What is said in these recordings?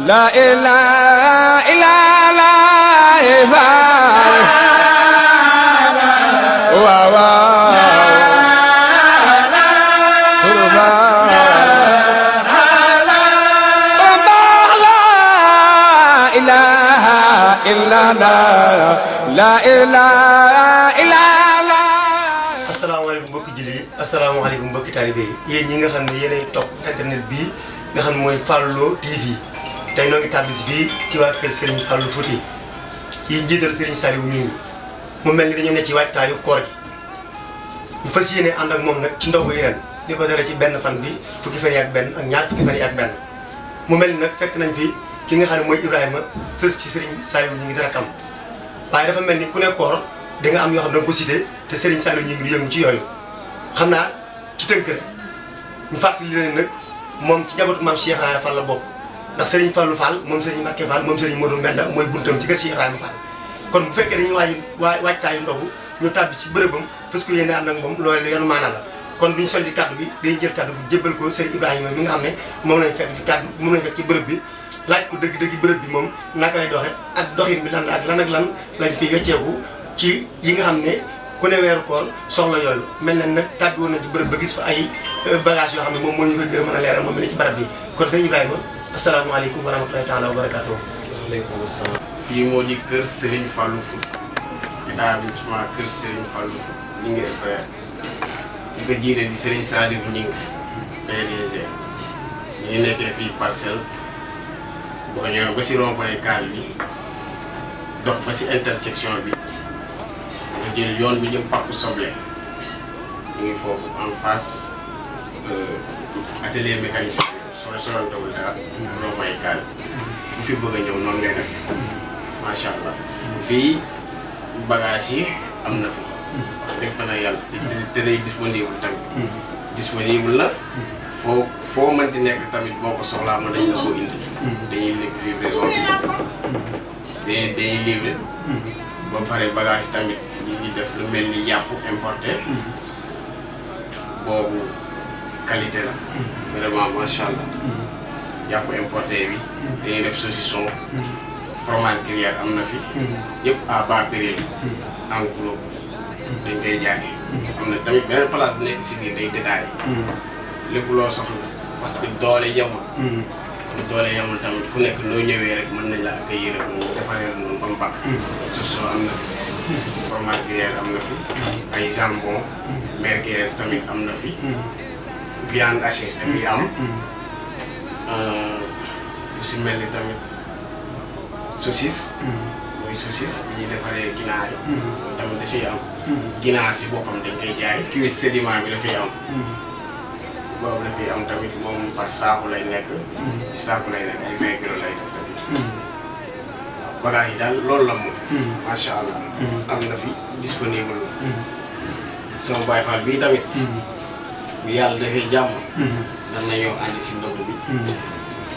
la ilaha illallah waaw waaw la ilaha illallah. asalaamaaleykum mbokki jullit yi asalaamaaleykum mbokki taalibe yi yéen ñi nga xam ne yéenay topp internet bii nga xam ne mooy Fallou TV tey noo ngi tàbbisi fii ci waa kër Serigne Fallou Fouti ci njiital Serigne Saliou Gningue mu mel ni dañu ne ci waajtaayu koor gi ñu fas yéene ànd ak moom nag ci ndogu yi ren di ko dara ci benn fan bi fukki fan yi ak benn ak ñaar fukki fan yi ak benn mu mel ni nag fekk nañ fi ki nga xam ne mooy Ibrahima sës ci Serigne Saliou Gningue dara kam waaye dafa mel ni ku ne koor di nga am yoo xam ne da nga ko cité te Serigne Saliou Gningue di yëngu ci yooyu xam naa ci tënk rek ñu fàttali leen nag moom ci njabootu maam Cheikh Ibrahima Fall la bokk ndax Serigne Fallou Fall moom Serigne Mbacké Fall moom Serigne Modou Mbenda mooy buntam ci kër Cheikh Ibrahima Fall kon bu fekkee dañuy waajtaayu ndogu ñu tàbbi ci bërëbam parce que yéen ànd ak moom loolu yoonu maanaa la kon duñ sol ci kaddu gi dañuy jël kaddu gi jébbal ko Serigne Ibrahima mi nga xam ne moom lañ fekk ci kaddu moom lañ fekk ci bërëb bi laaj ko dëgg-dëgg bërëb bi moom naka lay doxe ak doxin bi lan ak lan lañ fi wecceeku ci yi nga xam ne ku ne weeru koor soxla yooyu mel na nag tàbbi woon na ci bërëb ba gis fa ay bagage yoo xam ne moom moo ñu koy gën a mën a leeral moom mi ne ci barab bi kon sëñ Ibrahima asalaamaaleykum wa rahmatulahi taala wa barakaatu. waaleykum salaam. fii moo di kër Serigne Fallou Fouti établissement kër Serigne Fallou Fouti Gningue frère ki ko jiite di Serigne Saliou Gningue PDG ñu ngi nekkee fii Parcelles boo ñëwee ba si rond-point Kaal bi dox ba si intersection bi nga jël yoon bi jëm Paku Soble ñu ngi foofu en face atelier mécanicien soo sorantewul dara rond-point Kaal bu fi bëgg a ñëw noonu ngay def macha allah fii bagage yi am na fi wax dëgg fa na yàlla te day disponible tamit disponible la foo mënti nekk tamit boo ko soxlaa ma dañ la ko indi dañuy livrer dañuy livrer ba pare bagage tamit ñu ngi def lu mel ni yàpp importé boobu qualité la vraiment macha allah yàpp importé bi dañuy def saucisson fromage gruyère am na fi yëpp à bas prix en gros dañ koy jaay am na tamit beneen place bu nekk si biir day détaillé lépp loo soxla parce que doole yemul comme doole yemul tamit ku nekk loo ñëwee rek mën nañ la accueillir rek ñu defaree noonu ba mu baax saucisson am na fi fromage gruyère am na fi ay jambon merguez tamit am na fi viande hachée dafay am si mel ni tamit saucisse mooy saucisse bi ñuy defaree ginaar yi tamit dafay am ginaar si boppam dañ koy jaay cuisse sédiment bi dafay am boobu dafay am tamit moom par saaku lay nekk ci saaku lay nekk ay 20 kilos lay def tamit bagage yi daal loolu la moom macha allah am na fi disponible la sama Baye Fall bii tamit bu yàlla dafay jàmm dan nañoo ànd si ndogu bi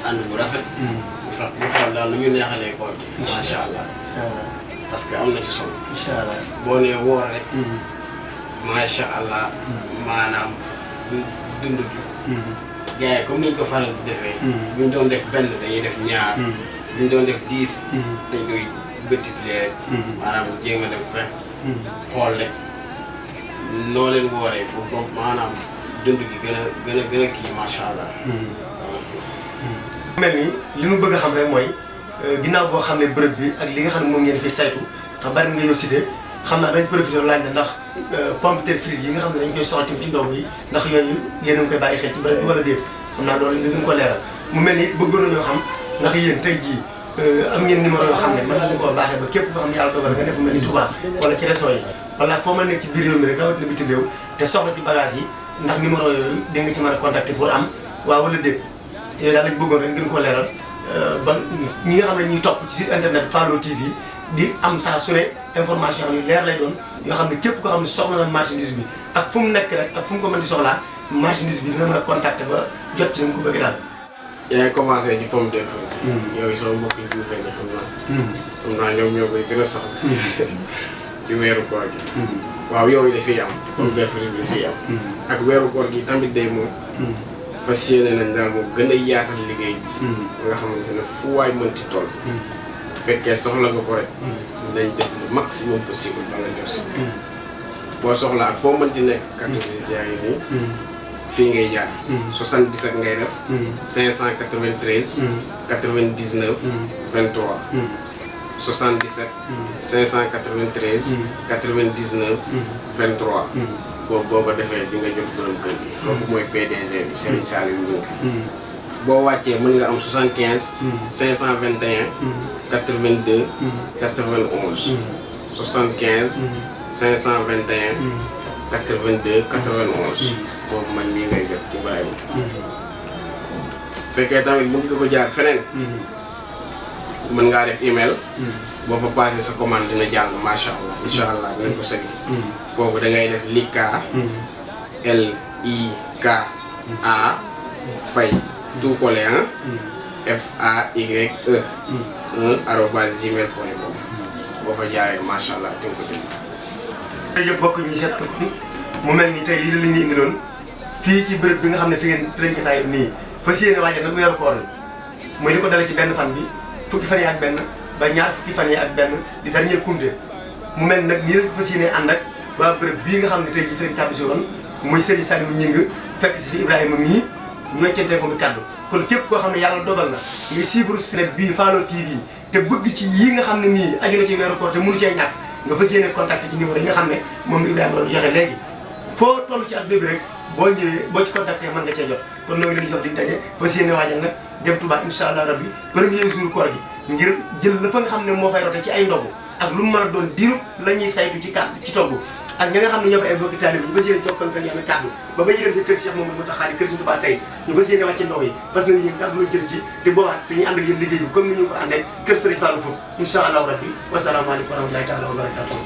ànd bu rafet bu xool daal lu ñu neexalee koor bi macha allah parce que am na ci solo incha allah boo nee woor rek macha allah maanaam dund gi gars yi comme ni ñu ko faral di defee bu ñu doon def benn dañuy def ñaar bu ñu doon def 10 dañ koy multiplier rek maanaam jéem a def 20 xool rek noo leen wooree pour donc maanaam dund gi gën a kii macha allah mel ni li mu bëgg a xam rek mooy ginnaaw boo xam ne bërëb bi ak li nga xam ne moom ngeen fi saytu ndax bari nga yow cité xam naa dañ profité laaj la ndax pomme de terre frite yi nga xam ne dañ koy soxla tamit ci ndogu yi ndax yooyu yéen a ngi koy bàyyi xel ci bërëb bi wala déet xam naa loolu nga gën ko leeral mu mel ni bëggoon nañoo xam ndax yéen tey jii am ngeen numéro yoo xam ne mën nañu koo baaxee ba képp koo xam ne yàlla dogal nga def mel ni Touba wala ci région yi wala foo mën nekk ci biir réew mi rek rawatina bitim réew te soxla ci bagage yi ndax numéro yooyu da nga ci mën a contacter pour am waaw wala déet yooyu daal lañ bëggoon rek ngeen ko leeral ba ñi nga xam ne ñuy topp ci site internet Fallou TV di am saa su ne information yu leer lay doon yoo xam ne képp koo xam ne soxla na marchandise bi ak fu mu nekk rek ak fu mu ko mën di soxlaa marchandise bi dina mën a contacter ba jot ci nañ ko bëgg daal. yaa ngi commencé ci pomme de terre frite yooyu sama mbokk yi ñu fay xam naa ñoom ñoo koy gën a soxla ci weeru koor gi waaw yooyu dafay am pomme de terre frite bi dafay am ak weeru koor gi tamit day moom fas yéene nañ daal moom gën a yaatal liggéey bi. nga xamante ne fu waay mënti toll. bu fekkee soxla nga ko rek. nañ def le maximum possible ba nga jot si. boo soxla ak foo mënti nekk. carte de visite yaa ngi nii. fii ngay jaar. 77 ngay def. 593. 99. 23. 77. 593. 99. 23. boo ko defee di nga jot borom kër gi. kooku mooy PDG bi Serigne Saliou Ngingue. boo wàccee mën nga am 75. 521. 82. 91. 75. 521. 82 91. boobu man mii ngay jot Ibrahima. fekkee tamit mën nga ko jaar feneen. mën ngaa def email. boo fa passé sa commande dina jàll macha allah incha allah dinañ ko sëgg. foofu da ngay def Lika. LIKA Faye tout collé FAYE 1@gmail.com. boo fa jaaree macha allah dina ko jënd. jërëjëf mbokk ñi seetaan kon mu mel ni tey lii la ñu indiloon fii ci bërëb bi nga xam ne fi lañ ko taay nii fas yéene waajal nag weeru koor mooy li ko dalee ci benn fan bi fukki fan yi ak benn ba ñaar fukki fan yi ak benn di dernier Koundé mu mel nag nii lañ ko fas yéene ànd ak waa bërëb bii nga xam ne tey jii fi lañ tàbbisi woon muy Serigne Saliou Ngingue fekk si fi Ibrahima mii ñu weccantee ko mi kàddu kon képp koo xam ne yàlla dogal na nga suivre net bii Fallou TV te bëgg ci yii nga xam ne nii aju na ci weeru koor te mënu cee ñàkk nga fas yéene contacté ci numéro yi nga xam ne moom Ibrahima doon joxe léegi foo toll ci àdduna bi rek boo ñëwee boo ci contacté mën nga cee jot kon noo ngi leen di jox di daje fas yéene waajal nag dem Touba incha allah rabbi premier jour koor gi ngir jël la fa nga xam ne moo fay rote ci ay ndogu ak lu mu mën a doon diirub la ñuy saytu ci kàddu ci togg ak ñi nga xam ne ñoo fa ay bokki taalibe ñu fas yéene jokkante ak yàlla kàddu ba ba ñu dem ci kër Cheikh Mamadou Mountakha kër Serigne Touba tey ñu fas yéene wàcce ndogu yi fas nañu yéen kàddu lañ jël ci te boobaa dañuy ànd ak yéen liggéey bi comme ni ñu ko àndee kër Serigne Fallou Fout incha allahu rabbi wasalaamaaleykum wa rahmatulahi taala wa barakatuh